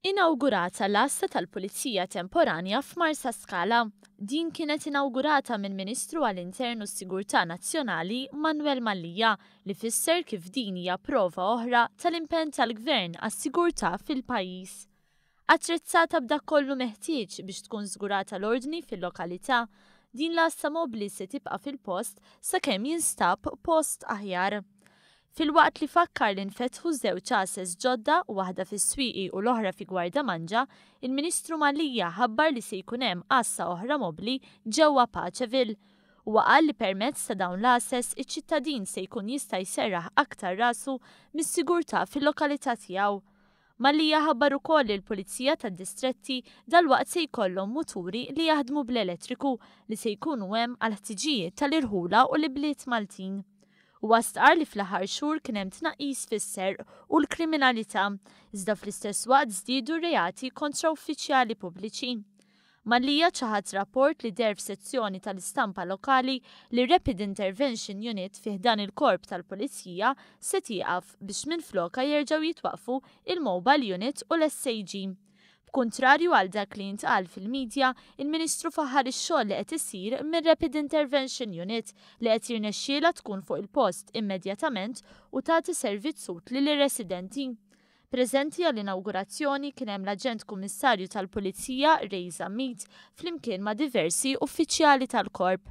Inawgurata l-Għassa tal-Pulizija Temporanja f'Marsaskala. Din kienet inawgurata mill-Ministru għall-Intern u s-Sigurtà Nazzjonali Manwel Mallia li fisser kif din hija prova oħra tal-impenn tal-Gvern għas-sigurtà fil-pajjiż. Attrezzata b'dak kollu meħtieġ biex tkun żgurata l-ordni fil-lokalità, din l-għassa mobbli se tibqa' fil-post sakemm jinstab post aħjar. Filwaqt li fakkar li nfetħu żewġ għases ġodda, waħda fis-Swieqi u l-oħra fi Gwardamanġa, il-Ministru Mallia ħabbar li se jkun hemm għassa oħra mobbli ġewwa Paceville. Huwa qal li permezz ta' dawn l-għases iċ-ċittadin se jkun jista' jserraħ aktar rasu mis-sigurtà fil-lokalità tiegħu. Mallia ħabbar ukoll li l-Pulizija tad-Distretti dalwaqt se jkollhom muturi li jaħdmu bl-elettriku li se jkunu hemm għall-ħtiġijiet tal-irħula u l-ibliet Maltin. Huwa stqarr li fl-aħħar xhur kien hemm tnaqqis fis-serq u l-kriminalità, iżda fl-istess waqt żdiedu r-reati kontra uffiċjali pubbliċi. Mallia ċaħad rapport li deher f'sezzjoni tal-istampa lokali li r-Rapid Intervention Unit fi ħdan il-Korp tal-Pulizija se tieqaf biex minflokha jerġgħu jitwaqqfu il-Mobile Unit u l-SAG. B'kuntrarju għal dak li intqal fil-midja, il-Ministru faħħar ix-xogħol li qed isir mir-Rapid Intervention Unit li qed jirnexxielha tkun fuq il-post immedjatament u tagħti servizz utli lir-residenti. Preżenti għall-inawgurazzjoni kien hemm l-Aġent Kummissarju tal-Pulizija Ray Zammit flimkien ma' diversi uffiċjali tal-Korp.